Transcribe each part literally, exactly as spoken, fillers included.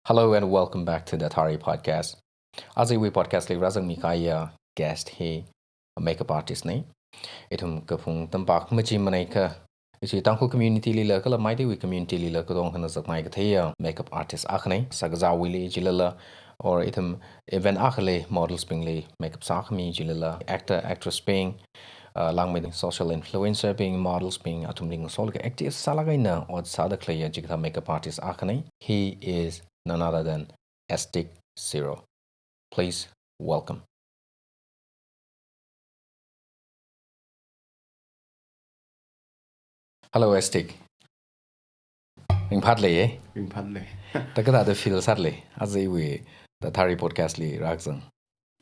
Hello and welcome back to the Thari Podcast. Aja iwui podcast li rāzangmi kahaiya guest hi makeup artist na. Ithum kaphung tampak machi manaikha, ishi Tangkhul community lila kala Meiteiwui community lila katongkhana zakmai katheiya makeup artist akhana. Sākazāwuili jilala, or ithum event akhali models bingli makeup sākhami jilala, actor, actress bing, uh, langmeida social influencer bing, models bing, athumli ngasolaga active sālāk eina ot sāda khaleiya chikathā makeup artist akhana. He is none other than Astic Siro. Please welcome. Hello, Astic. Ringphālei, eh? Ringphālei. Thāda kathāda feel sālei? Aja iwui The Thari Podcast li rākazang.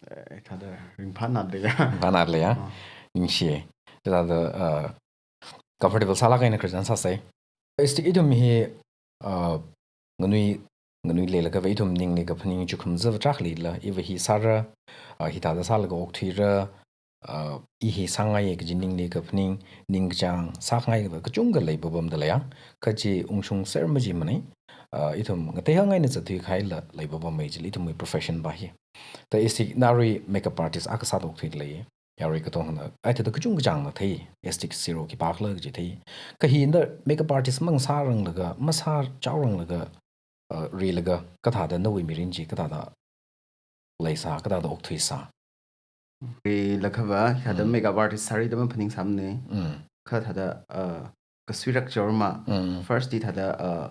Eh, thāda ringphānālei ya. Ringphānālei ya. Ah. Ningshi. Thāda, uh, comfortable sālāk eina khararchan sāsei. Astic, ithum hi, uh, nganui, nganuileilakhava ithum ningli kaphaning chukhum zava trak lila, iva hi sāra, uh, hithāda sālaga okthuira, uh, i hi sāngaiya kaji ningli kaphaning, ningkachāng sākhangai kachungkha leipapamda leiya. Kha chi ungshungser machi manai, uh, ithum ngateihāng eina zatthui kahaila leipapamei chili ithumwui profession va hi. Thāda Astic, na arui makeup artist akha sāda okthuida lei. Yarui katongkhana, ai thāda kachungkachāngna thei, Astic Siro khipākhala kaji thei. Kha hi na makeup artist mang sāranglaga, masāchaoranglaga, uh, rilaga, kathāda nawui mirin chi, kathāda leisā, kathāda okthuisā? Rilakhava, thāda Mm. makeup artist sāri da maphaningsāmana. Mm. Kha thāda, uh, kasuirak chaorma. Mm. First di thāda, uh,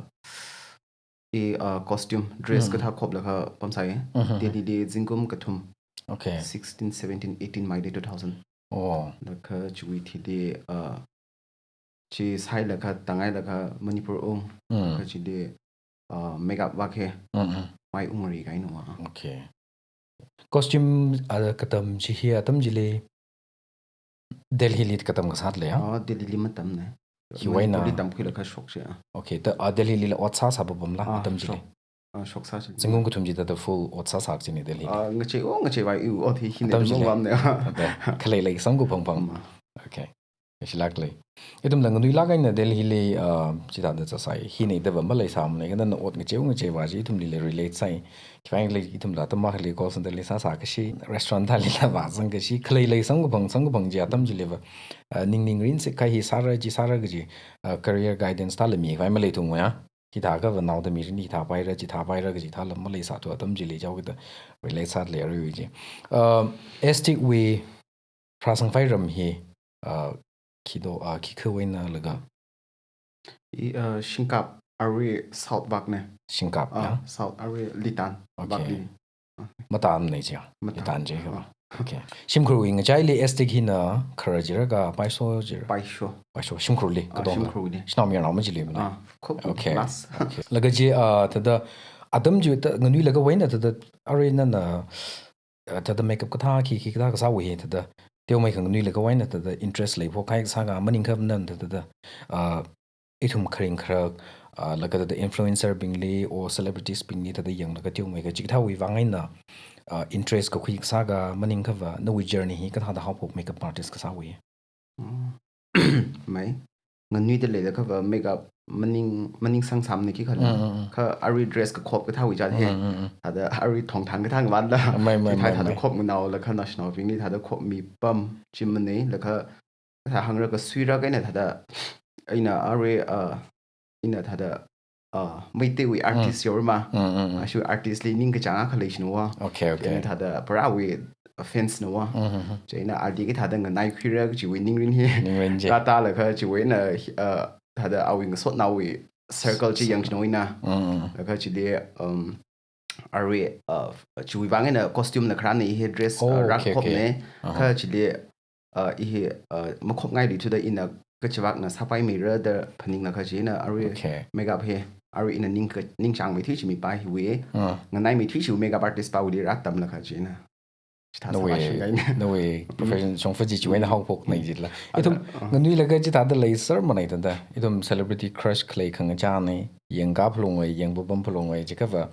i, uh, costume, dress Mm. kathā khoplaga pamsai. Mm-hmm. Delhi li zingkum kathum. Okay. Sixteen, seventeen, eighteen, May day two thousand. Oh. Laga chiwui thili, uh, chi sāhailaga, tāngailakha Manipur ung. Mm. Kha chili, uh, makeup vak hi. Mm-mm. Mai ungri kahaina va. Okay. Costume, uh, katam chi hi atam chili Delhi li katam kasālei ya? Oh, Delhi li matamna. Hiwui eina? Manipur li tamkhuilaga shoksa. Okay, thāda, uh, Delhi lila ot sāsā papamla, Ah, atam chili? Shok. Ah, shoksā chi. Zingkum kathum chi thāda full ot sāsā kajina Delhi li? Ah, ngachei, oh, ngachei vai, i ot hi hina Atam thāda chili? mapamna. Thāda, khalei lei samkaphang phang. Mm. Okay. Kashilāklei. Ithumla nganuilāk eina Delhi li, uh, chithāda zatsai. Hina thāda va maleisāmana, kha nana ot ngachei, ngachei va chi ithumlila relate sāi. Khipānglei ithumla atam akhali call center li sāsā kashi, restaurant thālila vāzang kashi, khalei lei samkaphang, samkaphang chi atam chiliva, uh, ningning rinsi kha hi sāra chi sāra kaji, uh, career guidance thāla mi khavai maleithungwa ya. Hithākhava naoda mirin hithāpaira, chithāpaira kaji thāla maleisāthu atam chili chaokida relate sālei arui chi. Uh, Astic wui pharāsangkhavai ram hi, uh, khi do, uh, khikha eina laga? I, uh, Shingkap arui South vakna. Shingkap, Ah, ya? South arui Litan Okay. vakna. Matāmana chi ya? Matām. Litan chi ya? Ah. Okay. Shimkhurwui ngachaili Astic hina kharar jira kha paisho jira? Paisho. Paisho, shimkhurli, Ah, katongla. Shimkhurli. Shanao mayarnao machiluimana? Ah, khop Okay. class. Okay. Laga chi, uh, thāda atam chi thāda nganuilakha eina thāda arui nana, uh, thāda makeup kathā khi, khi kathā kasāwui hi thāda teomeikha nganuilakha eina thāda interest leiphok kahai kasā kha maningakha nana thāda, uh, ithum kharing kharak, uh, laga thāda influencer bingli or celebrities bingli thāda yanglaga teomeikha chikathāwui vang eina, uh, interest kakhui kasā kha maningakha nawui journey hi kathāda haophok makeup artist kasāwui? Mm. Mai. Nganuida leilakhava makeup maning, maningsāngsāmana khikhala. Mm, mm, mm. Kha arui dress kakhop kathāwui chān hi. Mm, mm, mm. Thāda arui thongthang kathā ngavānla. Mai, mai, Chi thai mai, thāda mai. khop nganaolaga naoshinaobingli thāda khopmi pam chi maninglaga thāda hāngra kasuirak eina thāda, ina arui, uh, ina thāda, uh, Meiteiwui Mm. artist yaorma. Mm, mm, mm. Ashi artist li ningkachāng akha leishina va. Okay, okay. Chieina thāda parāwui fans na va. Mm, mm, mm. Chieina ali kathāda nganaikhuira kajiwui ningrin hi. Ningrin chi. Thāda tālaga chiwui eina, uh, thāda awui ngasotnaowui circle chi Circle. yangshina va ina. Mm, mm. Laga chili, um, arui, uh, chiwui vang eina costume na kharāna hi dress, Oh, uh, okay, okay. rakkhopna. Uh-huh. Kha chili, uh, i hi, uh, makhopngailui thuda ina kachivakna sāpaimeira da phaninglaga chieina arui Okay. makeup hi, arui ina ning ka, ningchāngmeithui chi mipai hiwui. Uh. Nganaimeithui chi makeup artist pāwuili rātamlaga chieina. Chithā Nawui, sāpaishi kahaina. nawui Mm. profession shongfa chi chiwui eina Mm. haophokna Mm. jila. Ada, Ithum uh. nganuilakha chithāda leiser manai thāda. Ithum celebrity crush khalei khangachāna, yangkā phalungwui, yangpapam phalungwui, chiakhava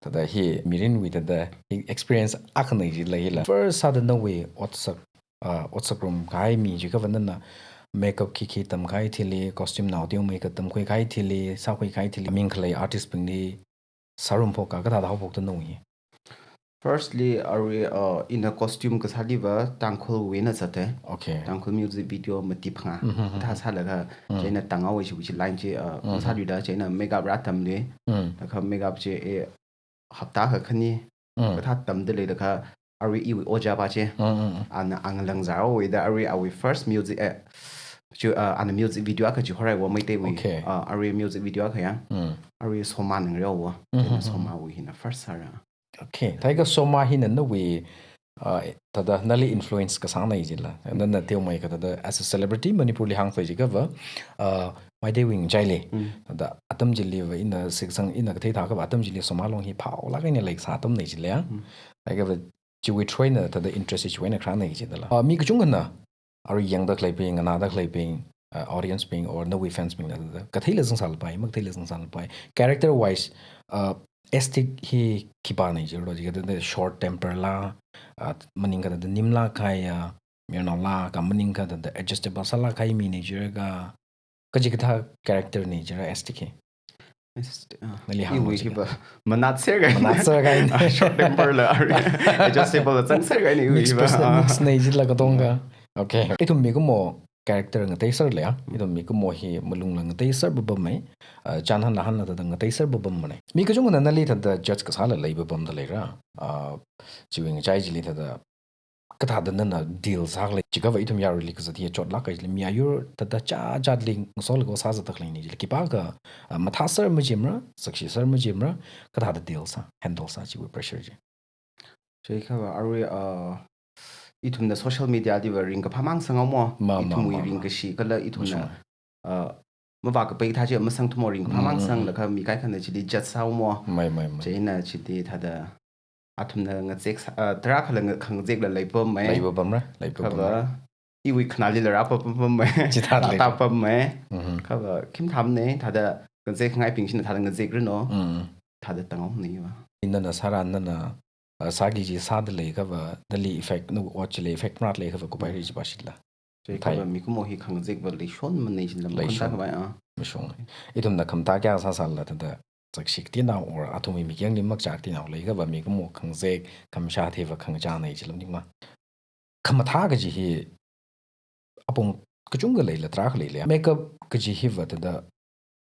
thāda hi mirinwui thāda hi experience akhana jila hila. First sāda nawui otsak, uh, otsak rum kahai mi chiakhava nana makeup khikhi tamkahai thili, costume nao teomeikha tamkhui kahai thili, sākhui kahai thili, ming khalei artist bingli sārum phok ka, kathāda haophok da nawui? Firstly, arui, uh, ina costume kasāliva Tangkhulwui eina zatte. Okay. Tangkhul music video mati phangā. Mm-hmm. Kathā sālaga, Mm. chieina tanghaowa chiwui chi line chi, uh, Mm-hmm. sāluida, chieina makeup rātamli. Mm. Laga makeup chi, eh, hapta akha khani. Mm. Kathā tamda leilaga, arui iwui ojā pa chi. Mm, mm, mm. Ana angalang zāhaowa da, arui awui first music, eh, chi, uh, ana music video akha chihorhaiwa Meiteiwui. Okay. Uh, arui music video akha ya. Mm. Arui Soma Nangreowa. Mm-hmm. Chieina Somawui hina first sāra. Okay, thākha Soma hina nawui, uh, thāda nali influence kasāngnei jila. Nana teomeikha thāda as a celebrity Manipurli hāngphai jiakhava, uh, Meiteiwui ngachaili. Mm. Thāda atam chiliva ina siksang ina kathei thākhava atam chili Soma Long hi phaolāk eina leisā atamnei jila. Mm. Thākhava chiwui through eina thāda interest chiwui eina kharānei jila. Uh, mi kachungkhana, arui yangda khaleibing, nganāda khaleibing, uh, audience bing, or nawui fans bingna thāda katheila zangsālapai, makatheila zangsālapai. Character wise, uh, Astique hi khipānei jiro, jiakha thāda short temper la, uh, maningakha thāda nimlāk kahai, uh, mirnaolāk, kha maningakha thāda adjustable sālāk kahai minei jiakha, kachikathā character nei jira Astique hi? Astique, ah, Nali hānglu iwui jiakha. Hiva manatser kahai. Manatser kahai. Ah, short temper la, arui adjustable la zangser kahai iwui Mix hiva, person, ah. Mix nei jila katongkha. Okay. Ithum mikumo character ngateiser leiya. Ithum mikumo hi malungla ngateiser papamei. Ah, chānhan nahānla thāda ngateiser papammanei. Mi kachungkhana nali thāda judge kasāla leipapamda leira. Ah, chiwui ngachai chili thāda kathāda nana deal sākhala jiakhava ithum yaruili kazat hi chotlāk kahai chili mi ayur thāda chachatli ngasolaga sāzatda khaleina chili khipākha, ah, mathāser majimra, sakshiser majimra, kathāda deal sā, handle sā chiwui pressure chi? Chiakhava arui, ah, ithumna social media liva ringkaphā mang sanghaomo. Ma, ma, ithumwui ma, ma. Ringkashi kala ithumna, Mashunga. Ah, mavākapai thā chi masangthumo, ringkaphā mang Mm, mm, mm. sanglaga mi kaikhana chili judge sāhaomo. Mai, mai, mai. Chieina chili thāda athumna ngazek sā, ah, tarākhala nga-, khangazekla leipapamei. Leipapamra, leipapamra. Khava, iwui khanālila rāpapam, pammei. Chithāda lei. Rātāpamei. Mhm. Khava, khim thamnei, thāda ngazekngaibing china thāda ngazekranu. Mm. Thāda tanghaonei va. Nana sāra nana, ah, sāki kaji sāda leiakhava, nali effect, nawui ot chili effect marat leiakhava, kupai Mm. ri jipa shitla. Chiakhava Thai. Mikumo hi khangazekva leishonmanei jila Leishon. Makhon tākhavai, ah. Mashung. Ithumna khamathā kayākha sāsālala thāda, sakshik tinao or athumwui mikyanli makachāk tinao leiakhava mikumo khangazek, khamasha theiva khangachānei jila maningma. Khamathā kaji hi apong kachungkha leila, tarākha leila. Makeup kaji hiva thāda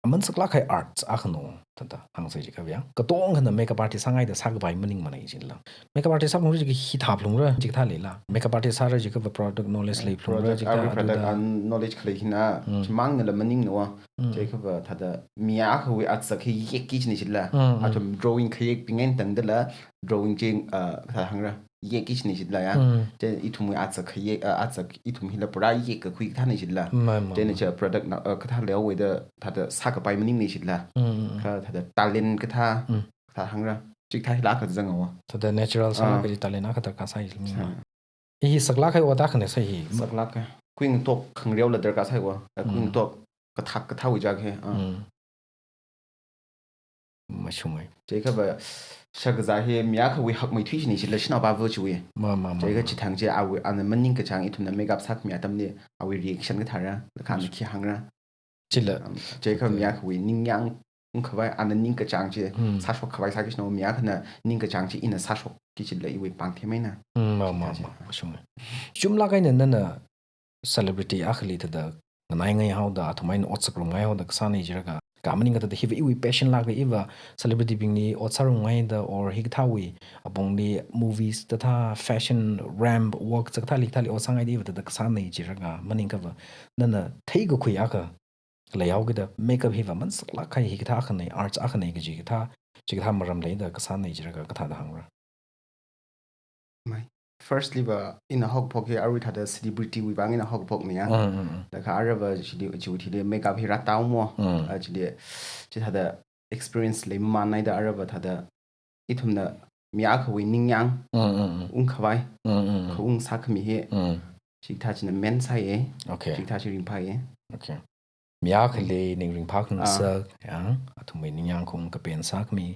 aman saklāk kahai arts akhano, thāda hāngsei jiakhava ya. Katongkhana makeup artist sāngaida sākapai maningmanei jila. Makeup artist sāphalungra jiakha hithā phalungra jikathā leila. Makeup artist sāra jiakhava product knowledge leiphalungra Product, jikathā every product aduda. And knowledge khalei hina, Mm. chimangnala maningnawa. Mm. Chiakhava thāda mi akhawui atsak hi yekki kajinei jila. Mm, mm. Athum drawing khayekbing eina tangdala, drawing chi, ah, kathā hāngra, yekki kajinei jila ya. Mm. Chieina ithumwui atsak khayek, ah, atsak ithum hila pura yekkakhui kathānei jila. Mai, mai, Chieina mai. Chi product na, ah, kathā leihaowa da thāda sākapai maningnei jila. Mm, mm, mm. Kha thāda talent kathā, Mm. kathā hāngra. Chikathā hila kazanghaowa. Thāda natural sālāk Ah. kaji talent akha darkar sāi jila. Sā. Hi saklāk kahai ot akhana sā hi. Saklāk kahai. Kuingatok khangareola darkar sāiwa. Ah, Mm. kuingatok kathak kathāwui jiakha, ah. Mm. Mashungai. Chiakhava shakazā hi mi akhawui hakmeithui kajinei jila, shanao pava chiwui. Ma, ma, ma, Chiakha ma. chithang chi awui, ana maningkachāng ithumna makeup sākhami atamli awui reaction kathāra, laga ana Mm. khi hāngra. Chila. Um, chiakha Chila. mi akhawui ningyāng ungkhavai, ana ningkachāng chi Mm. sāshokkhavai sāki kajinao, mi akhana ningkachāng chi ina sāshokki jila iwui pāng themeina. Mm, ma, ma, Chithā ma, chi. Mashungai. Chumlāk eina nana celebrity akhali thāda nganaingai haoda, athum eina ot sakrumngai haoda kasānei jiakha, kha maningakha thāda hiva iwui passion lāka, iva celebrity bingli ot sārumngaida or hikathāwui apongli movies thāda, fashion, ramp walk thāda, kathāli kathāli ot sāngaida iva thāda kasānei jiakha, maningakhava nana theikakhui akha leihaokida, makeup hiva aman saklāk kahai hikathā akhanei, arts akhanei kaji kathā, chikathā maram leida kasānei jiakha kathāda hāngra? Mai. Firstly va, ina haokaphok hi arui thāda celebrity wui vang ina haokaphoknei ya. Mm, mm, mm. Laga arava chili, chiwui thili makeup hi rātāhaomo. Mm. Ah, chili, chithāda experience leimamānhaida arava thāda ithumna mi akhawui ningyāng Mm, mm, mm. ungkhavai, Mm, mm, mm. khaung sākhami hi. Mm. Chikathā china main sāya. Okay. Chikathā chi ringphāya. Okay. Mi akhali ning ringphā khangasak, Ah. ya, athumwui ningyāng khaung kapen sākhami.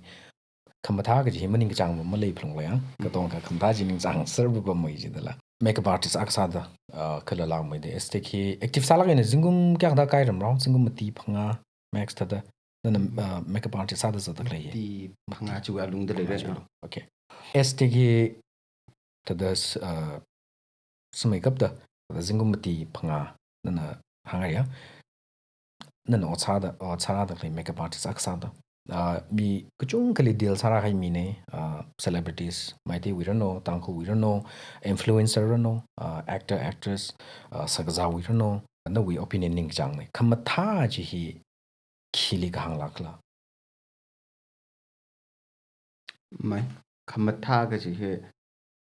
Khamathā kaji hi maningkachāng va maleiphalungla ya. Mm. Katongkha khamathā chi ningchāngser papamei jila. Makeup artist akha sāda, ah, kala langmeida Astique hi active sālāk eina zingkum kayākha thāda kairam rao, zingkum mati phangā max thāda. Nana, uh, makeup artist sāda zatda khalei hi. Mati phangā chiwui alungda leira. Phangā chiwui alung. Okay. Aesthetic hi thāda s-, uh, sāmeikapta, thāda zingkum mati phangā nana hānghaiya. Nana ot sāda, ot sārāda khalei makeup artist akha sāda. Ah, mi kachungkhali deal sārākahai mina, ah, celebrities, Meiteiwui rano, Tangkhulwui rano, influencer rano, ah, actor, actress, ah, shakazāwui rano, nawui opinion ningkachāngna. Khamathā chi hi khili kahānglākla? Mai, khamathā kaji hi,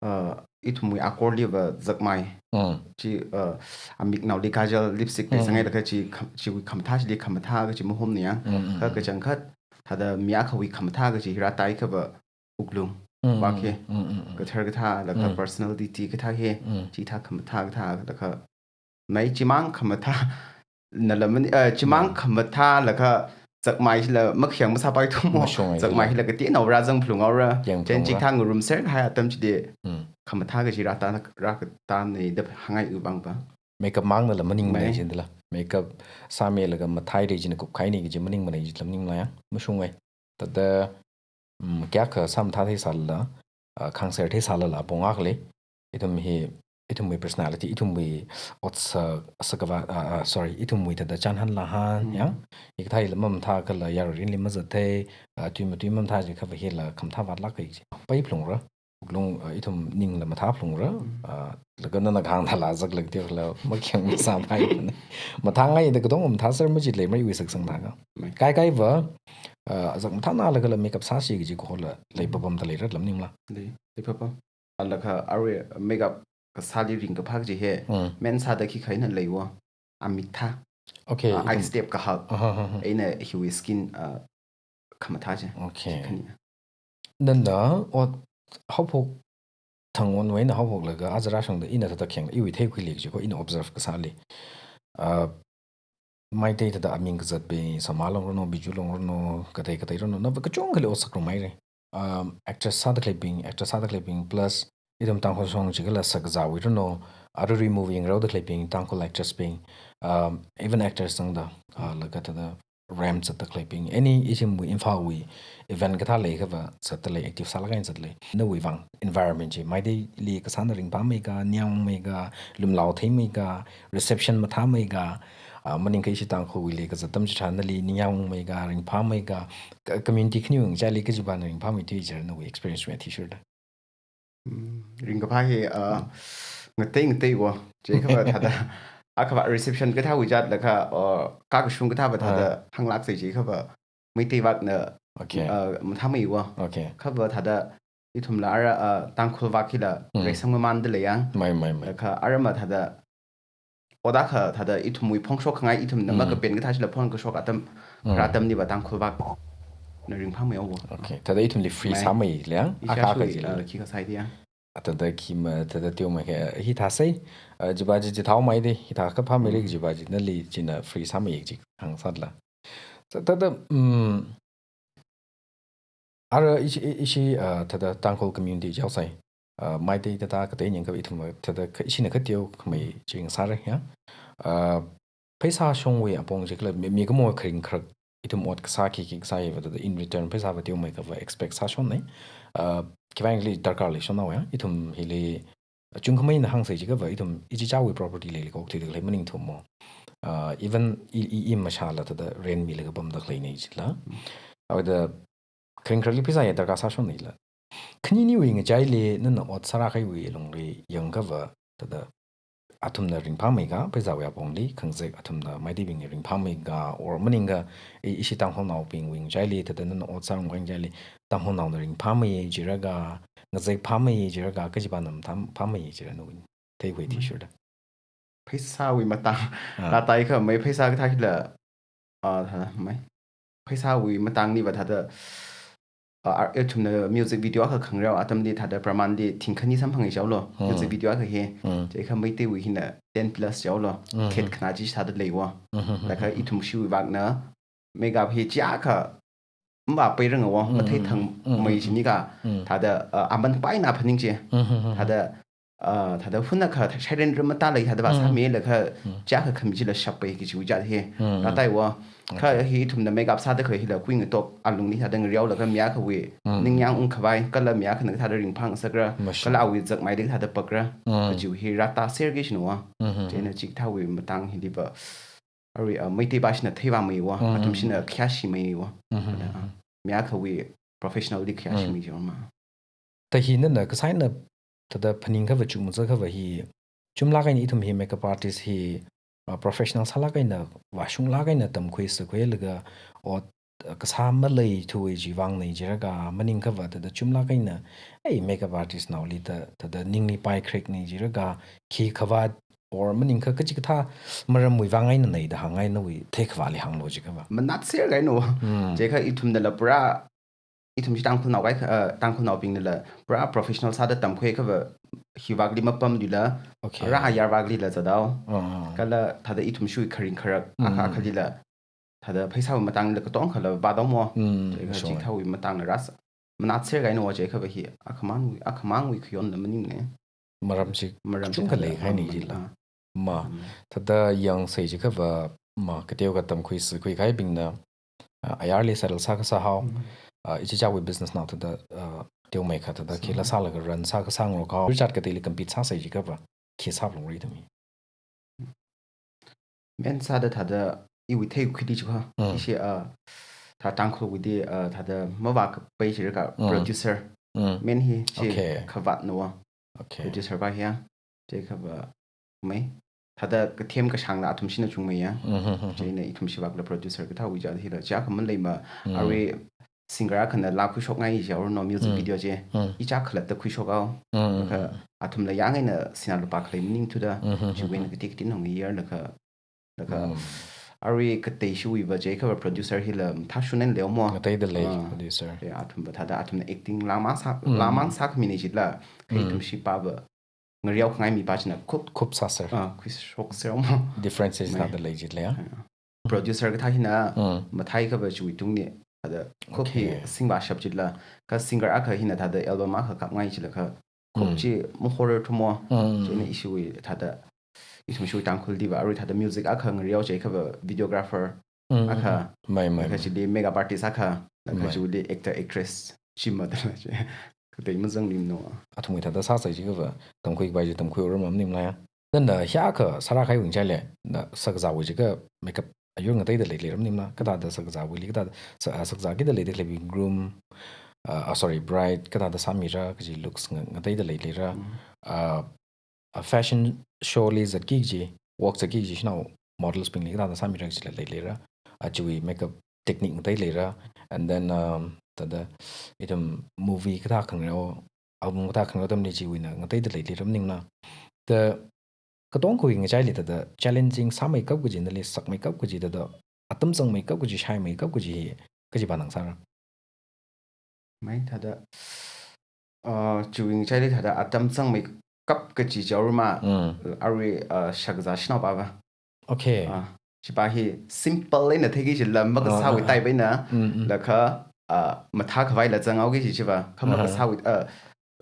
uh, ithumwui akorliva zakmai. Mm. Chi, uh, amik naoli kajal, lipstick Mm, leisāngai mm. Laga chi kham-, chiwui khamathā chili khamathā kaji mahomna ya. Mm, mm, Kha mm. Kachangkhat, thāda mi akhawui khamathā kaji hi rātaikhava wuklung, Mm, vak hi, mm, mm, mm, mm. Kathar kathā, laga Mm. personality kathā hi, Mm. chithā khamathā kathā, laga mai chimang khamathā, nala mani, eh, chimang Mm. khamathā laga zakmai hila makhayang masāpaithumo. Mashungai Zakmai hila. Hila kateonao rāzang phalunghaora. Yang Chen phalungra. Chithā ngarumser kahai atam chili Mm. khamathā kaji rāta, rākatāna da hāngngai uvang pa. Makeup mang nala maningmana Mai. Jindala. Makeup sāmilaga mathāhaira jina kupkahaina kaji maningmana jila maningmana ya. Mashungai. Thāda, mm, kayākha sāmathā theisālala, ah, khangser theisālala, apong akhali, ithum hi, ithumwui personality, ithumwui otsak, sakava, ah, ah, sorry, ithumwui thāda chānhan lāhan, Mm. ya? Hikathā hila mamathā kala yaruirinli mazathei, ah, tui matui mamathā jiakhava hila khamathā vātlāka kaji. Pai phalungra, wuklung, ah, ithum ningla mathā phalungra, Mm. ah, laga nana kahāng thāla zaklaga teokhala makhayang masāpaimana. Mathāngaida katonga mathāser maji lei mai iwui saksang thākha. Mai. Kaikaiva, ah, zak mathānālagala makeup sāsi kaji kahola lei papamda leira lam ningla. Lei, lei papam. Laga arui makeup kasāli ringkaphā kaji hi, Mm. men sāda khikha eina leiwo. Amik thā. Okay, Ah, eye ithum step kahak. Aha, aha, aha. Eina hiwui skin, ah, khamathā chi. Okay. Khani. Nana ot haophok thang onwui eina haophoklaga aja rāshungda ina thāda kheng iwui theikhuili kaji ko ina observe kasāli. Ah, Meitei thāda aming kazatbing, Soma Long rano, Biju Long rano, katei katei rano, nava kachungkhali ot sāngarumhaira. Um, actress sāda khaleibing, actor sāda khaleibing, plus ithum Tangkhul shong chikala shakazāwui rano, arui movie yangraoda khaleibing, Tangkhul actress bing, um, even actors zangda, ah, laga thāda ramp zatda khaleibing, any ithumwui Imphalwui event kathā leikhava zatda lei, active sālaga zatda lei. Nawui vang environment chi, Meiteili kasāna ringphāmei ka, ningyāngmei ka, lumlao theimei ka, reception mathāmei ka, ah, maningakha ishi Tangkhulwuili kazat atam chitharanli ningyāngmei ka, ringphāmei ka, ka-, community khaniwui ngachaili kajipana ringphāmei tui jira nawui experience wui athishurda. Mm, ringkaphā hi, ah, ngatei ngateiwo. Chiakhava thāda, akhava reception kathāwui zatlaga, ah, kakashung kathāva thāda Ah. hānglāksei chiakhava Meitei vakna, Okay. ah, mathāmeiwo. Okay. Khava thāda ithumla ara, ah, Tangkhul vak hila Mm. reisang mamanda lei yang. Mai, mai, mai. Laga arama thāda ot akha thāda ithumwui phongshok khangai ithumna Mm. makapen kathā chila phongkashok atam, Mm. kharā atamliva Tangkhul vakna ringphāmeiwo. Okay. Thāda ithumli free Mai. sāmei liang, Ishi akha akha shui, chili. ah, khi kasā di ya. Thāda khi ma, thāda teomeikha, hithāsei, ah, jiva chi chithaomeida, hithā kaphāmeira Mm. jiva chi, nali china free sāmei chi hāngsāla. Thā-, thāda, mm, ara ishi, i-, ishi, ah, thāda Tangkhul community chaosai. Ah, Meitei thāda katei nyangkha ithum thāda ka, ishina kateokhamei chi ngasāra ya. Ah, pheisā shongwui apong chikala mi, mikumo kharing kharak ithum ot kasā khikhi kasā hiva thāda in return pheisāva teomeikhava expect sāshonna. Ah, khiwuivangli darkar leishonnaowa ya. Ithum hili chungkhameina hāngsei chiakhava ithum ichichāwui property leili kok thuida khalei maningthumo. Ah, even i, i, i mashāla thāda rent milaga pamda khaleina chila. Awuida kharing kharakli pheisā ya darkar sāshonna la. Khaniniwui ngachaili nana ot sārākahaiwui lungli yangkhava thāda athumna ringphāmei ka, pheisāwui apongli, khangazek athumna Meiteibingli ringphāmei ka, or maningakha i, ishi Tangkhulnaobingwui ngachaili thāda nana ot sārumkahai ngachaili Tangkhulnaona ringphāmei jira ka, ngazek phāmei jira ka, kajipana mathā phāmei jira nawui theikhui Mm. athishurda. Pheisāwui matang, Ah. rātaiakha mai pheisā kathā hila, ah, thāda mai. Pheisāwui matangliva thāda, ah, ar-, ithumna music video akha khangareo atamli thāda Pramanli thingkhani samphang jihaolo. Hmm. Music video akha hi. Hmm. Chiakha Meiteiwui hina ten plus jihaolo. Hmm. Khet khana chi thāda leiwo. Hmm, hmm, hmm, Laga hmm. ithum shiwui vakna makeup hi chiakha mapeirangawo, Hmm, mathei hmm, thang hmm, hmm, mei hmm. chini ka. Hmm. Thāda, ah, aman paina phaning chi. Hmm, hmm, hmm, hmm. Thāda, ah, thāda hun akha shairen ram matālei thādava Mm. sāmilaga Mm. chiakha khami chila shappai kajiwui zat hi. Mm, mm. Rātaiwo. Kha Okay. hi ithumna makeup sāda khalei hila kuingatok alungli thāda ngareolaga mi akhawui Mm. ningyāng ungkhavai, kala mi akhana thāda ringphāngasakra, Mashu. kala awui zakmeili thāda pakra, Mm. kajiwui hi rātā serki shinawa. Mm-hmm. Chieina chikathāwui matang hiliva, arui, ah, Meitei pāshina theivāmeiwa, Mm-hmm. athumshina khayāshimeiwa. Mm-hmm. Thāda, ah, mi akhawui professional li khayāshimei Mm. jioma. Thāda hi nana kasā eina thāda phaningkhava chukmajākhava hi, chumlāk eina ithum hi makeup artist hi, uh, professional sālāk eina, vāshunglāk eina tamkhui sākhuilaga, ot, uh, kasā maleithuwa chiwui vāngna jilaga, maningkhava thāda chumlāk eina, ei, makeup artist naoli thā, thāda ningli paikharakna jilaga, khikhavāt, or maningkha kachikathā maramwui vāng einana da hāngngai nawui theikhavāli hānglu jiakhava. Manatser kahaina. Hmm. Chiakha ithumnala pura, ithum chi Tangkhulnao kai, uh, Tangkhulnaobingnala pura professional sāda tamkhuiakhava, hivākli mapamluila, Okay. rā ayar vāklila zatdao. Uh-huh. Kala thāda ithum shui kharing kharak, Mm. akha akhalila, thāda pheisāwui matanglila katongkhala vādaomo. Mm, Chiakha sure. chikathāwui matangla rāsā. Manatser kahaina chiakhava hi, akhamangwui, akhamangwui khayonla maningna. Maram chi Maram chi kachungkha thāda leikhaina maram jila. ah. Ma, Mm. thāda yangsei jiakhava, ma, kateokha tamkhui sākhui kahaibingna, ah, ayarli settle sākasā hao, Mm. ah, ichichāwui business nao thāda, ah, teomeikha thāda khila Mm. sālaga run sākasā ngarok hao, Richard kateili compete sāsei jiakhava, khi sāphalungra ithum hi. Main sāda thāda iwui theikhuili jiakha, Mm. ishi, ah, thā Tangkhulwuili, ah, thāda mavākapai jilaga Mm. producer. Mm. Main hi chi Okay. khavātnawa. Okay. Producer pā hiya. Chiakhava mei. Thāda kathem kashāngla athumshina chungmeiya. Mm-hmm. Chieina ithum shivākla producer kathāwui jat hila. Chiakha maleima Mm. arui singer akhana laa khuishokngai jiya or no music Mm. video chi. Mm. Ichā khalatta khuishok hao. Mm, mm, Kha mm. athumla yang eina sinā lupā khalei maningthuda. Mm-hmm. Chiwui eina kati kati nong year laga. Laga Mm. arui katei shuiva chiakhava producer hila mathāshun eina leomo. Ngateida lei Ah. producer. Ya, athumva thāda athumna acting lāmang sā, Mm. lāmang sākhamina jila. Kha Mm. ithum shipāva ngareo khangai mipā china khup, Khup sāser. ah, khuishokser mo. Differences Mei. thāda lei jila ya. Ah. Producer kathā hina Mm. matheikhava chiwui tungli thāda khup hi Okay. singvāshap jila. Kha singer akha hina thāda album akha kapngai jilakha khup Mm. chi mahorar thumo. Mm. Chieina ishiwui thāda, ithum shui Tangkhulliva arui thāda music akha ngareo chiakhava videographer Mm. akha, Mei, mei, laga mei. chili makeup artist akha, laga Mei. chili actor actress chi madala chi. Katei mazangmana. Athumwui thāda sāsei jiakhava, tamkhuipai chi tamkhuiura maningmala ya. Nana hiyākha sārā kahaiwui ngachaili, na shakzāwui jiakha makeup ayur ngateida leilei ra maningmala. Kathāda shakzāwuili, kathāda sa-, ah, shakzā kida leida khalei groom, ah, ah, sorry, bride, kathāda sāmira, kaji looks nga-, ngateida leilei ra. Mm. Ah, ah, fashion show li zatki kaji, walk zatki kaji shanao models bingli kathāda sāmira kajila leilei ra. Ah, chiwui makeup technique ngateida leira. And then, um, thāda ithum movie kathā khangareo, album kathā khangareo atamli chiwui eina ngateida leilei ra maningmala. Thāda katongkhawui ngachaili thāda challenging sāmeikap kaji, nali sakmeikap kaji, thāda atam zangmeikap kaji, shaimeikap kaji hi kaji pānang sāra? Mei thāda, uh, chiwui ngachaili thāda atam zangmeikap kaji jaorma, Mm. arui, uh, shakzā shanaopava. Okay. Ah, chipā hi simple eina theiki jila, makasāwui Ah, ah, ah. type eina, Mm, mm. laga, ah, mathākhavaila zanghaoki kaji chiva, kha Aha. makasāwui, ah,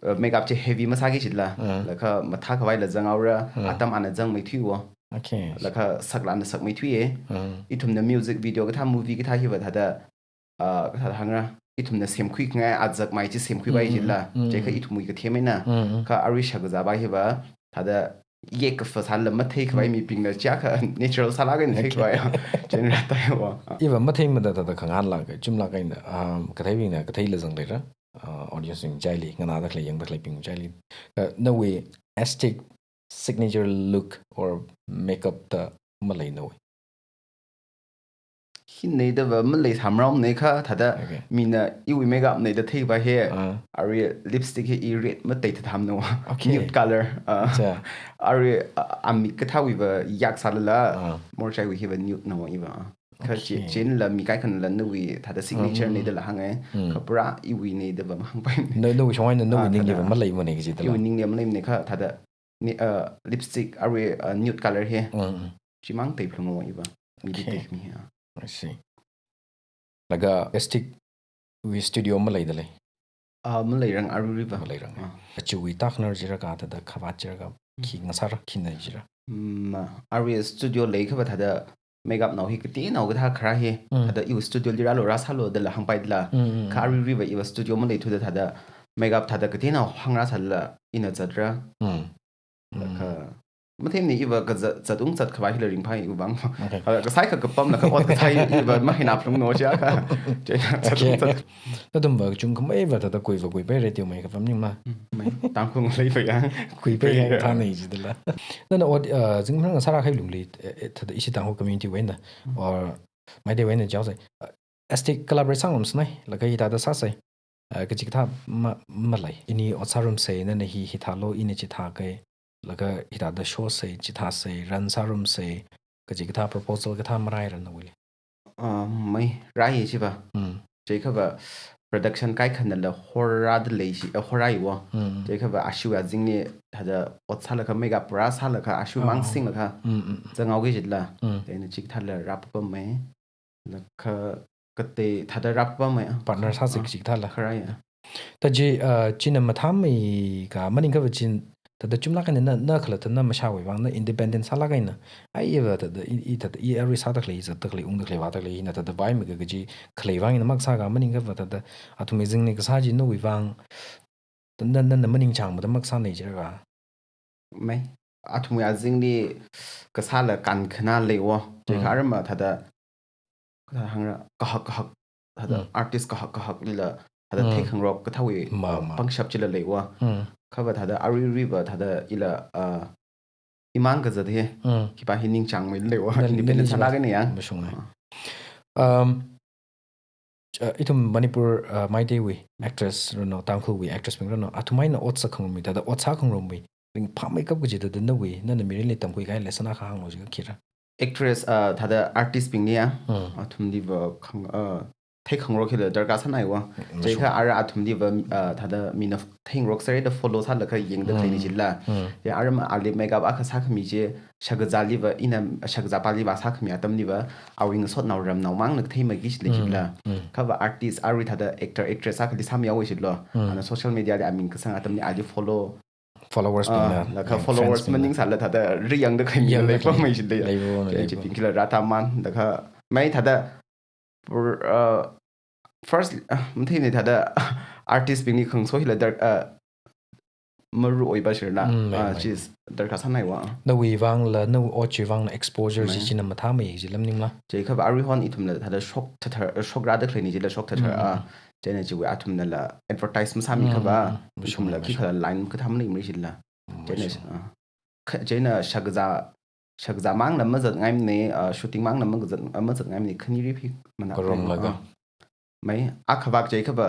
ah, makeup chi heavy masāki jila, Ah. laga mathākhavaila zanghaora, Ah. atam ana zangmeithuiwo. Okay. Laga saklāna sakmeithuiye. Ah. Ithumna music video kathā, movie kathā hiva thāda, ah, kathāda hāngra, ithumna semkhuikhangai azakmei chi semkhuipai Mm, mm, jila, mm, chiakha mm. ithumwui kathem eina, Mm, mm. kha arui shakzāva hiva, thāda yekkafa sālala matheikhavai Mm. mibingna chiakha natural sālaga eina Okay. theikhavai, chieina rātaiwo. Iva matheimada thāda khangahānlaga, chumlaga eina, um, katheibingna katheila zangleira, uh, audience bing ngachaili, nganāda khalei, yangda khaleibing ngachaili. Uh, nawui Astique signature look or makeup da malei nawui? Hi neidava malei sāmrao ne kha, thāda Okay. mina iwui makeup neida theiva he, Ah. arui lipstick hi i red matei thatham no. Okay. Nude color. Ah. Acha. Arui, ah, amik kathāwuiva yak sālala, Ah. morchaiwui hiva nude no iva. Kha Okay. chi-, chieina mi kaikhana nawui thāda signature Mm, mm, mm. neidala hānga, Mm. kha pura iwui neidava mahāngpai. Na, nawui shong eina nawui Ah, ningli thāda. va maleimana kaji dala. Iwui ningli maleimana kha thāda ni, uh, lipstick arui, uh, nude color hi. Mm, mm. Chimang tei phlung wo iva. Mili Okay. tei mi ha. I see. Laga Astique wui studio maleida lei? Ah, maleirang aruiva. Maleirang. Ah. Achiwui taknar jira ka thāda khavāt jira ka Mm. khi ngasāra, khina jira? Mm, arui studio leikhava thāda makeup nao hi kateonao kathā kharā hi. Mm. Thāda iwui studio li rālu, rāsālu dala hāngpaidala. Mm, mm, mm. Kha aruiruiva iwui studio maleithuda thāda makeup thāda kateonao hāngrāsālala ina zatra. Mm. Mm. Kha mathemni iva kazat, zat ung zat khavai hila ringphai iva vang. Okay. Kha kasai kha kapamla kha ot kasai iva mahina phlung no chiakha. Chieina zat ung zat. Okay. Nathumva kachungkhameiva thāda kuiva kuipai radio mai kapam ningma. Mm, mai. Tangkhul leiva yang. Kuipai yang. Kuipai yang. Thānei jidala. Nana ot, uh, zingmang sāra khai lungli, eh, eh, thāda ishi Tangkhul community wui eina. Mm. Or Meitei wui eina jaosai. Uh, astig collaborate sāngarumsānei, laga hithāda sāsai. Uh, kachikathā ma, malei. Ini ot sārumsei, nana hi, hithālo, ina chithākei. Laga hithāda shosei, chithāsei, run sārumsei, kachikathā proposal kathā marāira nawuili. Ah, mai, rāi chiva. Mm. Chiakhava production kaikhanala horrāda leishi, eh, horrāiwo. Mm. Chiakhava ashiwui azingli thāda ot sālaga makeup pura sālaga ashiwui Ah. mang singlaga Mm, mm, mm. zanghaoki jitla. Mm. Chieina chikathāla rāpammei. Laga katei thāda rāpammei, ah. Partner sāsi Ah. kachikathāla. Kharāya. Thāda chi, uh, china mathāmeika maningkhava chi thāda chumlāk eina na, na khalatta na mashāwui vang, na independent sālāk eina. Ai iva thāda, i, i thāda, i arui sāda khalei, zatda khalei, ungda khalei, vāda khalei, na thāda vaimei kaji khalei vang eina makasāka maningkhava thāda athumwui azingli kasā chi nawui vang, na, na, na maningchāngmada makasānei jiraka. Mai. Athumwui azingli kasāla kankhana leiwo. Chiakha Mm. arama thāda, kathā hāngra, kahak kahak, thāda Mm. artist kahak kahaklila, thāda Mm. theikhangarok kathāwui Ma, ma. pangshap chila leiwa. Mm. Khava thāda aruiruiva thāda ila, ah, imang kazat hi, Mm. khipā hi ningchāngmei leiwa, Na, independent na, sālāk eina yang. Mashungngai. Ah. Um, ch-, uh, ithum Manipur, uh, Meiteiwui actress rano, Tangkhulwui actress bing rano, athum eina ot sākhangarumwui, thāda ot sākhangarumwui ringphāmeikap kaji thāda nawui, nana mirinli tamkhui kahai lesson akha hānglo jiakha khira. Actress, uh, thāda artist bingli ya, Mm. athumliva khang-, uh, theikhangarok hila darkar sānaiwa. Mm, Chiakha mashung. ara athumliva, uh, thāda mina f-, theingarok sāra da follow sālaga yangda Mm. khaleina jila. Mm. Ya arama ali makeup akha sākhami chi, shakazāliva, ina shakazāpāliva sākhami atamliva, awui ngasotnao ramnao mangna theimaki jila Mm. jila. Mm. Khava artist arui thāda actor, actress akhali sāmihaowa jilo. Mm. Ana social media li aming kasang atamli ali follow Followers Ah, bingna, laga yeah, followers fans bingna. maningsāla thāda riyangda khaimi Yangda leipam khaimi. mai jilei. Leiwo, Chi leiwo. chi pingkila rāthaman, laga mai thāda, pur-, uh, first, uh, matheini thāda artist bingli khangaso hila dar-, uh, maruoipa shirna, Mm, mai, uh, mai, chi mai. darkar sānaiwa. Nawui vangla, nawui ot chiwui vangla exposure Mai. chi china mathāmei jilam ningla. Chiakha aruihon ithumla thāda shok thathar, uh, shokrada khaleina jila shok thathar, Mm, mm, ah. mm. Chieina chiwui athumnala advertise masāmi Mm, khava, mm, mm. Mashung, ithumla mashung. khikhala line kathā maleimara jila. Mm, Chieina, mashung. ah, kha-, chieina shakazā, shakazā mangla mazatngaimana, ah, shooting mangla mazat, ah, mazatngaimana, khaniri phi mana Karom phi, laga. ah. Mai, akhavak chiekhava,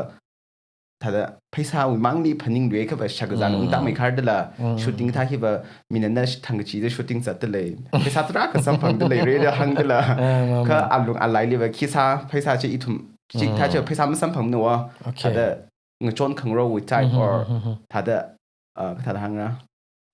thāda pheisāwui mangli phaningluikhava shakazāna Mm. ungtāmei khardala, Mm. shooting thā hiva, mina na sh-, thangkachida shooting zatdalei. Pheisā tarākha samphangdalei, rida hāngdala. Ah, ma, Kha ma. alung alailiva, khisā, pheisā chi ithum, chithā chi Mm. pheisā masamphangmanawa. Okay. Thāda ngachon khangarokwui type Mm-hmm, or mm-hmm. thāda, uh, kathāda hāngra,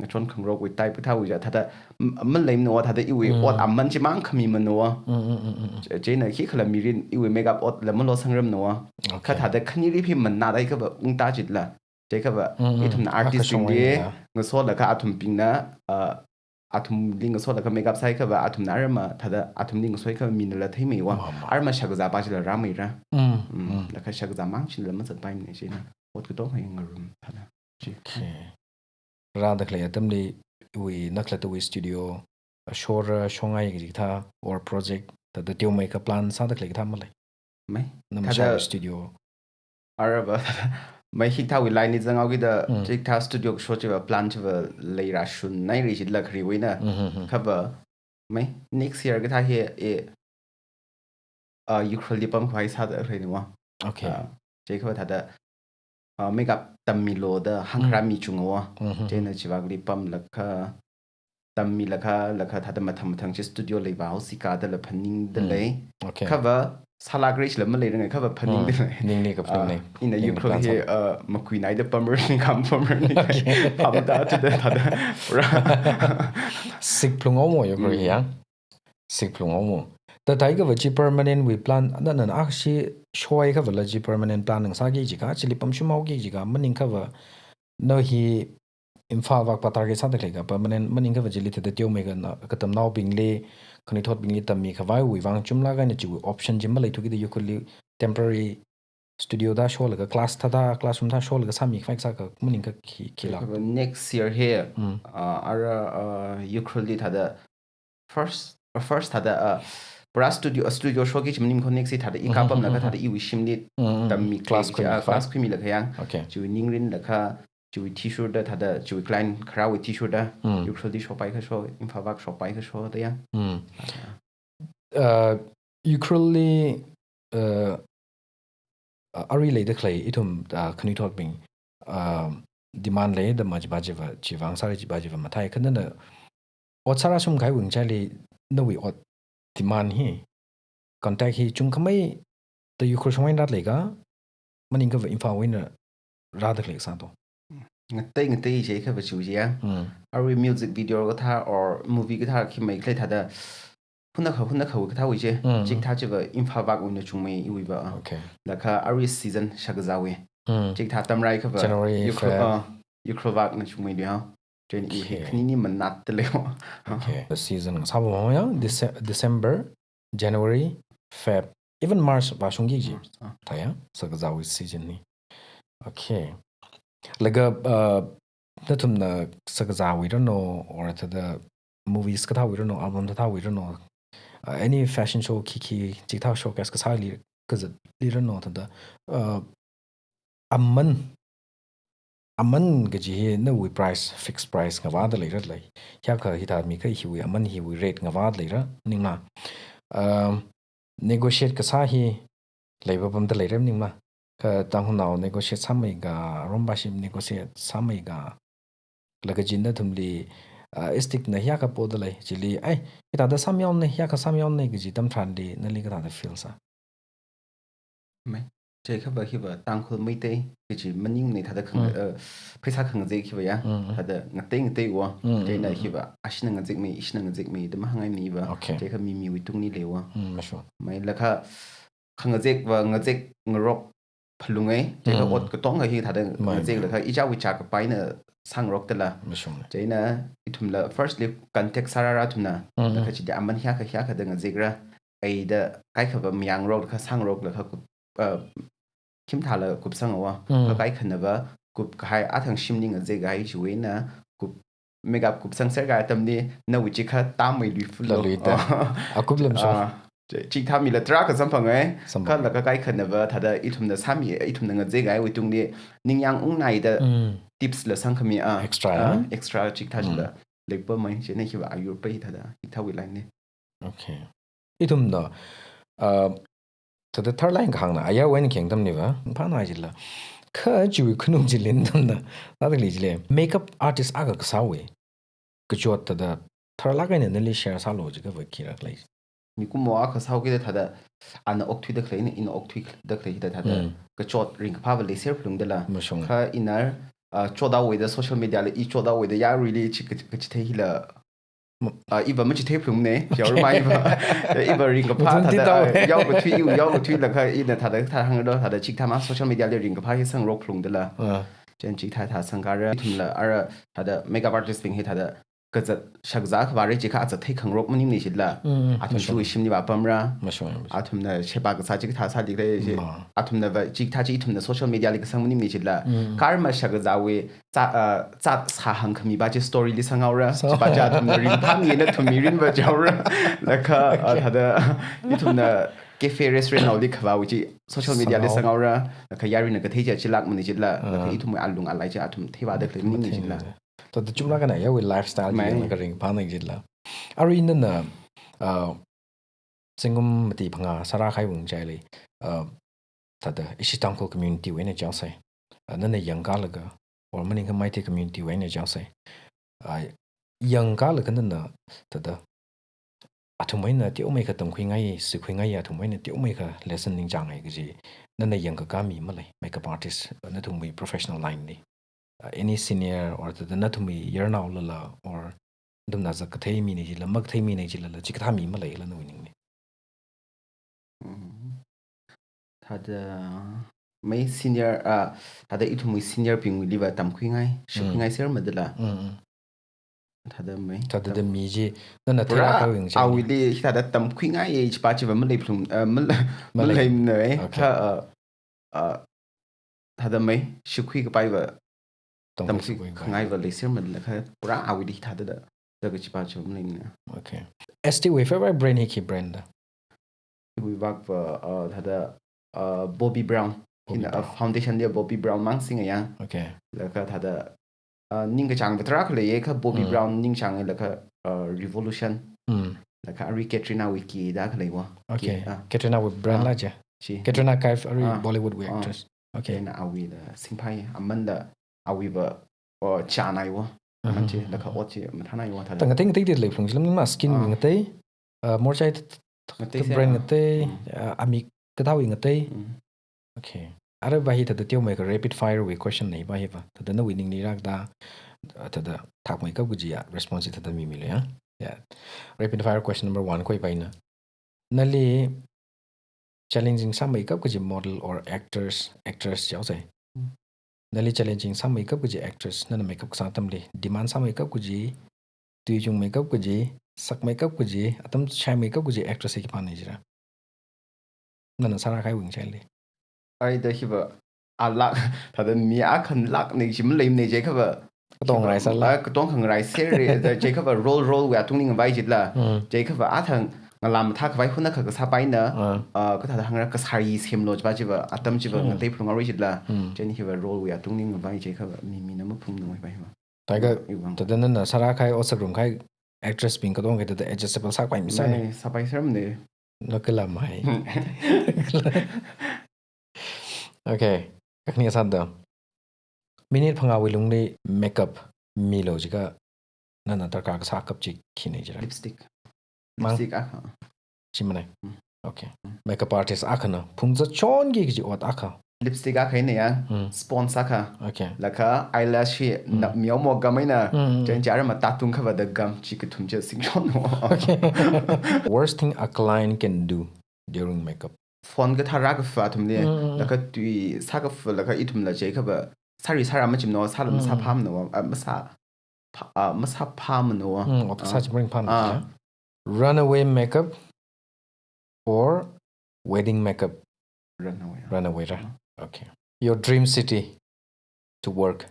ngachon khangarokwui type kathāwui ja, thāda m-, maleimanawa, thāda iwui Mm. ot aman chimang khamimanawa. Mm, mm, mm, mm, mm. Ch-, chieina khikhala mirin iwui makeup otla malo sangramnawa. Okay. Kha thāda khaniri phi manada ikhava ungtā jitla. Chiakhava Mm, mm. ithumna Ah, artist kashong bingli eina. ngasolaga athumbingna, uh, athumli ngasolaga makeup sāikhava athumna arama thāda athumli ngasoikhava minala theimeiwa. Ma, ma. Arama shakazāpa chila rāmeira. Mm, Mm. mm. Laga shakazā mang chila mazatpaimana chieina. Ot katonga hi ngarum thāda. Chi. Okay. Rāda khalei atamli iwui na khalattawui studio, ashora, shongai kaji kathā, or project, thāda teomeikha plan sāda khalei kathā malei. Mai. Thāda Namashawui studio. Arava, mai hikathāwui line li zanghaokida, Mm. chikathā studio kasho chiva plan chiva leirāshunnaira jila khariwui eina. Mm-hmm. Khava, mai, next year kathā hi, e, uh, Ukhrulli pamkhavai sāda khaleinawa. Okay. Uh, chiakhava thāda, uh, makeup tammilu da hāngkharā Mm. mi chungawa. Mm-hmm. Chieina chivakli pamlaga, tammilaga, laga thāda mathang mathang chi studio leiva haosikada la phaningdalei. Mm. Okay. Khava, sālākra chila maleirangai khava Ah, phaningdalei. ningli kaphaning Ah, nei. ina Ningli Ukhrul plan hi, sā. uh, makuinaida pamrani kham pamrani. Okay. Pamda chida thāda. Ra. Sik phlung omo Ukhrul Mm. yang. Sik phlung omo. Thāda theikhava chi permanent wui plan, na, na, na, akha shi shoikhavala chi permanent plan ngasāki jiakha, chili pamshum haoki jiakha, maningkhava, na hi Imphal vak patar ki sāda khaleikha, permanent, maningkhava chili thāda teomeikha na, katamnaobingli, khanuithotbingli tammi khavaiwui vang chumlāk eina chiwui option chi maleithukida Ukhrulli temporary studio da sholaga class thāda, classroom thā sholaga sāmi khavai kasā kha maningakha khi, khila. Next year hi, Mm. uh, ara, uh, Ukhrulli thāda first, uh, first thāda, uh, pura studio, uh, studio shoki chi maningakha next year thāda i Mm-hmm, kapamlaga mm-hmm. thāda iwui shimli Mm-hmm. tammi Class khavai chi, khuimi uh, khavai. class khuimilaga yang. Okay. Chiwui ningrinlaga, chiwui athishurda thāda, chiwui client kharāwui athishurda, Mm. Ukhrulli shopaikha sho, Imphal vak shopaikha shoda yang. Mm. Uh, Ukhrulli, uh, uh, arui leida khalei ithum, uh, khanuithotbing, uh, demand leida ma chiva chiva, chiwui vang sāra chiva chiva mathei kha nana ot sārāshung kahaiwui ngachaili nawui ot demand hi, contact hi chungkhameida Ukhrul shong eina rāda leika, maningakha Imphal wui eina rāda khalei kasā to. Ngatei ngatei jiakha va chiwui chi ya. Mm. Arui music video kathā or movie kathā khi mai khalei thāda hunakha, hunakha wui kathāwui chi. Mm. Chikathā chiva Imphal vakwui eina chungmei iwui va. Okay. Laga arui season shakazāwui. Mm. Chikathā tamrāi kha va January, Ukhrul, Feb. uh, Ukhrul vakna chungmei liya. Chieina i hi Okay. khanini manatda leiya. Okay. The season sāva yang Dece-, December, January, Feb, even March vāshungki ji. March, ah. Thāya, shakazāwui season ni. Okay. Laga, uh, nathumna shakazāwui rano, or thāda movies kathāwui rano, album kathāwui rano, uh, any fashion show khi khi, chikathā showcase kasāli, kazatli rano thāda, uh, aman, aman kaji hi nawui price, fixed price ngavāda leira lei. Hiyākha hithā mikahai hiwui, aman hiwui rate ngavāda leira, maningla. Um, negotiate kasā hi lei papamda leira maningla. Kha Tangkhulnao negotiate sāmei ka, Arombashim negotiate sāmei ka. Laga chi nathumli, uh, stick na hiyākha poda lei, chili, ai, hithāda sāmihaona, hiyākha sāmihaona kaji atam tharanli, nali kathāda feel sā. Mai, chiakha va hi va Tangkhul Meitei kaji maningmana thāda khang-, Mm. uh, pheisā khangazek hi va ya. Mm, mm. Thāda ngatei ngateiwa. Mm, mm, Chieina mm, hi mm. va, ashina ngazekmei, ishina ngazekmei, da mahāngngaimana va. Okay. Chiakha mi miwui tungli leiwa. Mm, mashun. Mai laga khangazek va ngazek ngarok phalungai. Chiakha Mm. ot katonga hi thāda Mai, ngazek mai. laga ichāwui chā kapaina sāngarokdala. Mashun. Chieina ithumla firstly contact sārāra athumna. Mm, mm. Laga chida aman hiyākha hiyākha da ngazekra. Ai da kaikha va mayāngarok laga sāngarok laga kup, uh, khim thāla kupsanghaowa. Mm. Kha kaikhana va kupkahai athang shimli ngazek kahai chiwui eina kup makeup kupsangser kahai atamli nawui chikha tamei lui fulo. Lalui da. Akup lam shong. Ah, chi-, chikathā mila tarākha samphangai. Samphang. Kha laga kaikhana va thāda ithumna sāmi, ithumna ngazek kahaiwui tungli ningyāng ungnai da Mm. tips la sangkhami, ah, Extra, ah, ya? extra chikathā Mm. chila. Leipamei, chieina hi va ayur pai thāda, hikathāwui line ni. Okay. Ithumna, uh, thāda tharlāk eina kahāngna, ayarwui eina kheng atamli va, phānai jila. Kha chiwui khanuk chili atamna, thāda khalei chili. Makeup artist akha kasāwui kachot thāda tharlāk eina nali share sālu jiakha va khira khalei. Mikumo akha sāhaokida thāda, ana okthuida khalei, ina okthuida khalei da thāda, Mm. kachot ringkaphā va leiser phalungdala. Mashung. Kha ina, uh, chothaowa da social media li, i chothaowa da yaruili chi ka-, kachithei hila. Ma- Ah, iva machithei phalungne, Okay. yaormai va. Iva ringkaphā Muthun thāda, titau. ah, yaokathui, iwui yaokathui laga ina thāda, thāda hānglo, thāda chikathā ma social media li ringkaphā hi sangrok phalungdala. Ah. Chieina chikathā thā sangkara, ithumla ara thāda makeup artist bing hi thāda kazat shakzā khavāra jiakha azat theikhangarok maningmana jila. Mm, mm, Athum mashung. chiwui shimli va pamra. Mashung, mashung. Athumna sheba kasā chikathā sāda khalei chi. Ma. Athumna va chikathā chi ithumna social media li kasang maningmana jila. Mm. Karma shakzāwui zā, uh, zā sāhāngkhami va chi story li sanghaora. Sa- Chiva chi athumna ringphāmi eina athum mirin va jihaora. Laga, uh, Okay. thāda ithumna cafe restaurant naoli khavāwui chi social media li Sanghaora. sanghaora. Laga yarina kathei chi chilākmana jila. Laga Ah. ithumwui alung alai chi athum theivāda khalei maningmana jila. Mathei. Thāda chumlāk eina yāwui lifestyle Mai. chi yanglaga ringphāna jila. Arui nana, uh, zingkum mati phangā sārā kahaiwui ngachaili, uh, thāda ishi Tangkhul community wui eina jihaosei. Uh, nana yangkalaga, or maningakha Meitei community wui eina jihaosei. Uh, yangkalaga nana thāda athumwui eina teomeikha tamkhuingai, sikhuingai, athumwui eina teomeikha lesson ningchāngai kaji nana yangkakā mi malei, makeup artist, nathumwui professional line li. Uh, any senior or thāda nathumwui yarnaolala or nathumna zat kathei mina jilala, makathei mina jilala, chikathā mi maleila nawui ningli. Mm. Thāda mai senior, ah, thāda ithumwui senior bingwuili va tamkhuingai, Mm. shakhuingai ser madala. Mm, mm. Thāda mai. Thāda mi chi, nana pura theira kawing chi. Awuili hithāda tamkhuingai chipa chiva maleiphalung, uh, mal-, Malei. Maleimana, eh. Okay. Kha, uh, uh, thāda mai, shikhui kapaiva, Tamkhui tamkhui shikhui kapaiva. Khangaiva leisermana kha, pura awuili hithāda da, da kachipa chiva maleimana. Okay. Astique wui favorite brand hi khi brand da? Iwui vakva, uh, thāda, uh, Bobbi Brown. Bobbi Hina, uh, Brown. Foundation li Bobbi Brown mang singa yang. Okay. Laga thāda, uh, ningkachāngva tarākha leiya kha Bobbi Mm. Brown ningchānga laga, uh, Revolution. Mm. Laga arui Katrina wui kida khaleiwa. Okay. Ki-, ah. Katrina wui brand Ah. la je. Chi. Katrina Kaif arui Ah. Bollywood wui Ah. actress. Okay. Chieina awuila singphai, amanla awuiva, uh, chānaiwa. Mhm. Aman chi, laga ot chi mathānaiwa thāda. Tang ngatei ngatei di leiphalung chi lam ningma skin wui Ah. ngatei, uh, morchai t-, t-, Ngatei se, brand ah. ngatei, Mm. uh, amik kathāwui ngatei. Mm. Okay. Ara va hithāda teomeikha rapid fire wui question nei va hiva. Thāda nawui ningli rākada, uh, thāda thak meikap kaji ya, response thāda mimilu ya. Yeah. Rapid fire question number one khoi va ina. Nali challenging sāmeikap kaji model or actors, actress chaosai. Mm. Nali challenging sāmeikap kaji actress, nana makeup kasā atamli, demand sāmeikap kaji, tui chungmeikap kaji, sakmeikap kaji, atam shaimeikap kaji actress hi khipāna jira? Nana sārākahai wing chaili. Ai da hiva, a lak, thāda mi akhana lak nei chi maleimana jiakhava. Katonga rai sāla. Ah, katonga khangarai serra, da jiakhava role role wui atungli ngavai jila. Mm. Jiakhava athang ngalam thākhavai hunakha kasāpaina, Ah. ah, kathāda hāngra kasāri semlu chipa chiva, atam chiva Mm. ngateiphalung arui jila. Mm. Chieina hiva role wui atungli ngavai jiakhava mimina maphungna hiva hiva. Taiga, Iwang. Thāda nana sārākahai, ot sāngarumkahai actress bing katonga thāda adjustable sākhavai mi sāna. Nai, sāpaisermana. Nakalamhai. Okay. Kakhane sāda. Minute phangāwui lungli makeup milu jiakha nana darkar kasā kap chi khina jira? Lipstick. Mang? Lipstick akha. Chi manai. Mm. Okay. Mm. Makeup artist akhana phungzat chonki kaji ot akha. Lipstick akha eina ya, Mm. sponge akha. Okay. Laga eyelash hi Mm. na miao mo gam eina, Mm, mm, jen mm. jara matatung khava da gam chi kathum chi singshon mo. Okay. Worst thing a client can do during makeup. Phone kathā rākapha athumli, Mm, mm, mm. laga tui sākapha laga ithumla jiakhava, sāri sārā machimana, sāla Mm. masāphāmana, ah, masā pha-, ah, masāphāmana. Mm, ot kasā Ah. chi maringphāmana, Ah. yeah. Runaway makeup or wedding makeup? Runaway. Runaway ra? Ah. Okay. Your dream city to work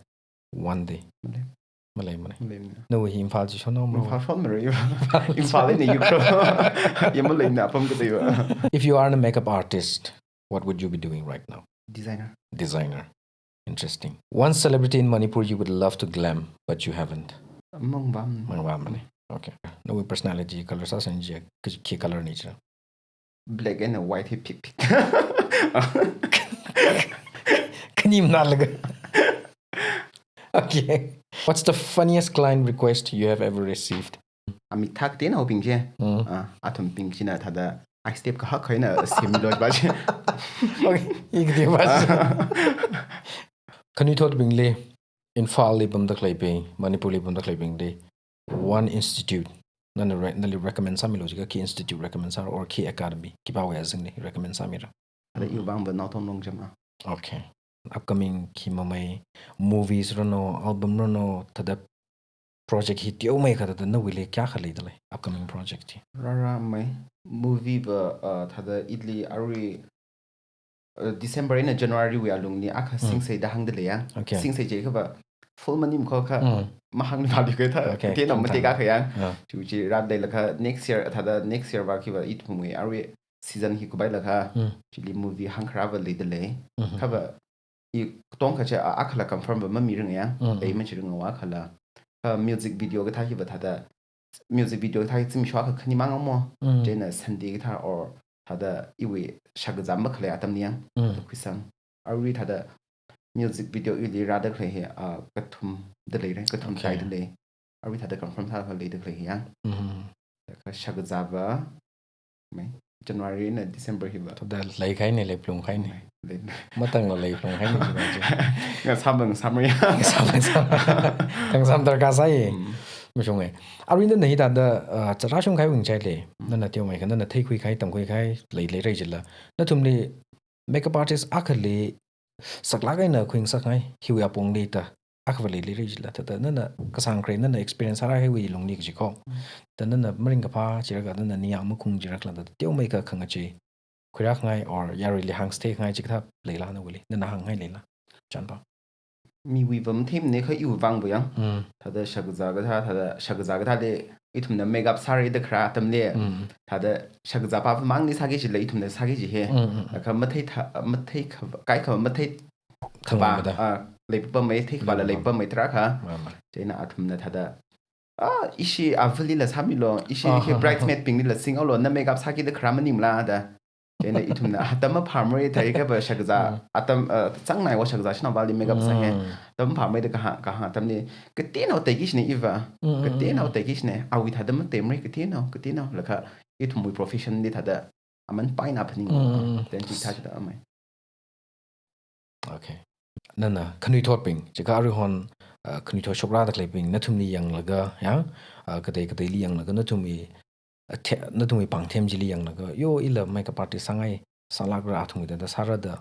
one day? Malei. Malei, malei. Malei, malei. Nawui hi Imphal chi shonhaomara? Imphal shonmara. Imphal eina Ukhrul. Ya maleimana apam kateiva. If you aren't a makeup artist, what would you be doing right now? Designer. Designer. Interesting. One celebrity in Manipur you would love to glam, but you haven't. Mangvāmana. Mangvāmana. Okay. Nawui personality color sāsang chi, khi, khi color na jira? Black and white hi phik phik. Khani maninglaga. Okay. What's the funniest client request you have ever received? Amik thak teonaobing chi. Mm. Ah, athumbing china thāda eye step kahak eina semlu jipa chi. Okay, i kateopa chi. Ah. Khanuithotbingli, Imphalli pamda khaleibing, Manipurli pamda khaleibingli, one institute, nana re-, nali recommend sāmilu jiakha khi institute recommend sāra or khi academy, khipāwui azingli recommend sāmira? Thāda iwui vangva Naothon Rongjam a. Okay. Upcoming khi mamei, movies rano, album rano, thāda project hi teomeikha thāda nawuili kayākha leidalei, upcoming project hi? Rārāmei. Movie va, uh, thāda ili arui, uh, December eina January wui alungli akha Mm. Singsei da hāngdalei ya. Okay. Singsei jiakhava full maning kho kha Mm. mahāngli vāli kha thā. Okay, Kate na kham mate thang. Kakha ya. Ah. Chi chi rādalei laga next year, thāda next year va khiva ithumwui arui season hi kuphailaga, Mm. chili movie hāngkharā va leidalei. Mhm. Khava i katonga kachi a, akhala confirm va mamiringa ya, Mm, ei mm. machiringa wa akhala. Kha music video kathā hiva thāda, music video kathā hi zimiksho akha khani mang mo, Mm. chieina Sunday kathā or thāda iwui shakzā makhalei atamli ya, Mm. thāda khuisang. Arui thāda music video ili rāda khalei hi, ah, kathum da leira, kathum Okay. taida lei. Arui thāda confirm sākha leida khalei hi ya. Mhm. Laga shakzā va, mei, January eina December hiva. Thāda leikahaina, leiphalungkahaina. Mei, lei. Matangla leiphalungkahaina jipa chi. Ngasāmang samri. Ngasāmang samri. Khangasām darkar sai. Mm. Mashunga. Arui nana hithāda, uh, chara shungkahai wing chaili. Mm. Nana teomeikha, nana theikhuikahai, tamkhuikahai, lei, leira jila. Nathumli makeup artist akhali saklāk eina khuingasakngai, hiwui apongli ta. akhava leili ri jila, thāda nana kasāngkharei nana experience sārāhaiwui lungli kaji ko. Mm. Thāda nana maringkaphā jilaga, nana ningyāng makhung jilakla, thāda teomeikha khangachei khuirākhangai or yaruili hāngchithei khangai chikathā leila nawuili, nana hāngngai leila, chānpao. Miwui va matheimana kha iwui vang bu yang. Mm. Thāda shakzā kathā, thāda shakzā kathāli ithumna makeup sāra da kharā atamli. Mm. Thāda shakzāpā mangli sāki jila ithumna sāki ji he. Mm, mm, mm. Kha mathei thā, mathei kha, kaikha mathei thāva, thāva da. Ah, leipapamei, theikhavāla leipapamei. Leipapamei tarākha. Ma, ma. Chieina athumna thāda, ah, ishi avalila sāmilo, ishi, ah, hi bridesmaid binglila singhaolo, na makeup sāki da kharā maningla da. Chieina ithumna, ah, atam maphāmara thāi kha va shakzā, mm, atam, ah, changnaiwo shakzā shanaovali makeup sānge. Mm. Atam maphāmara da kahāng, kahāng atamli, kateonao teiki shine iva. Mm, mm, kateonao, mm, teiki shine, awui thāda matheimara, kateonao, kateonao, laga ithumwui profession li thāda aman paina phaning. Mm, mm, mm. Then chithā chithā amei. Okay. Nana khanuithotbing, chikha aruihon, ah, khanuithot shokrada khaleibing, nathumli yanglaga, ya, ah, katei kateili yanglaga, nathumwui, ah, the-, nathumwui pāngthem chili yanglaga, yo ila makeup artist sāngai, sālākra athumwui thāda sāra da.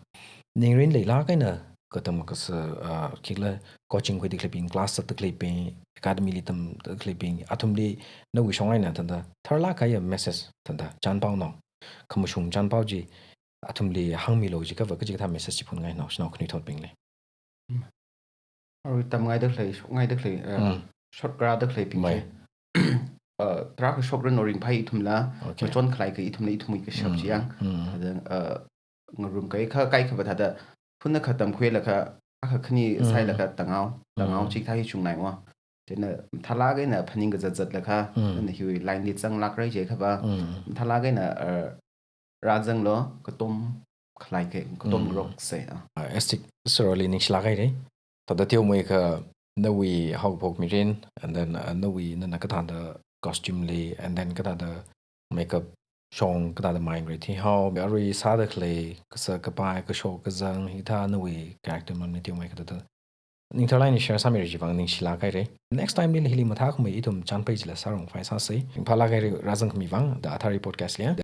Ningrin leilāk eina katam kasā, ah, khikhala coaching khuida khaleibing, class zatda khaleibing, academy li tamda khaleibing, athumli nawui shong eina thāda, tharlāk kahai message thāda, chānpaonao, khamashung chānpao chi, athumli hāngmilo jiakha va kaji kathā message chi phunngainao, shanao khanuithotbingli. Mm. Arui tamngaida khalei, shokngaida khalei, eh, mm, shokrada khaleibing, mai, chi. Eh, tarākha shokra no ringphai ithumla, okay, machon khalei kha ithumla ithumwui kashap, mm, chi yang. Mm. Thāda, eh, ngarumkahai kha, kaikha va thāda, phunna kha tamkhuilaga, akha khani, mm, sālaga tāngao, tāngao, mm, chikathā hi chungnainga. Chieina mathālāk eina phaning kazat zatlaga, mm, nana hiwui line li zanglākra jiakha va, mm, mathālāk eina, eh, rāzanglo, katom khalei kha, katom, mm, ngaroksa, ah. Ah, Astique Saroli ningshilāk haira. Thāda teomeikha nawui haophok mirin, and then, uh, nawui nana kathāda costume li, and then kathāda makeup shong, kathāda mai ngareithuihao, arui sāda khalei, kasā kapai, kashok kazang, hithā nawui character mamni teomeikha thāda ningtharlāk eina share sāmira chiwui vang ningshilāk haira. Next time lila hili mathākhamei ithum chānpai chila sārong phai sāsa. Ringphālāk haira rāzangkhami vang, The Athari Podcast li.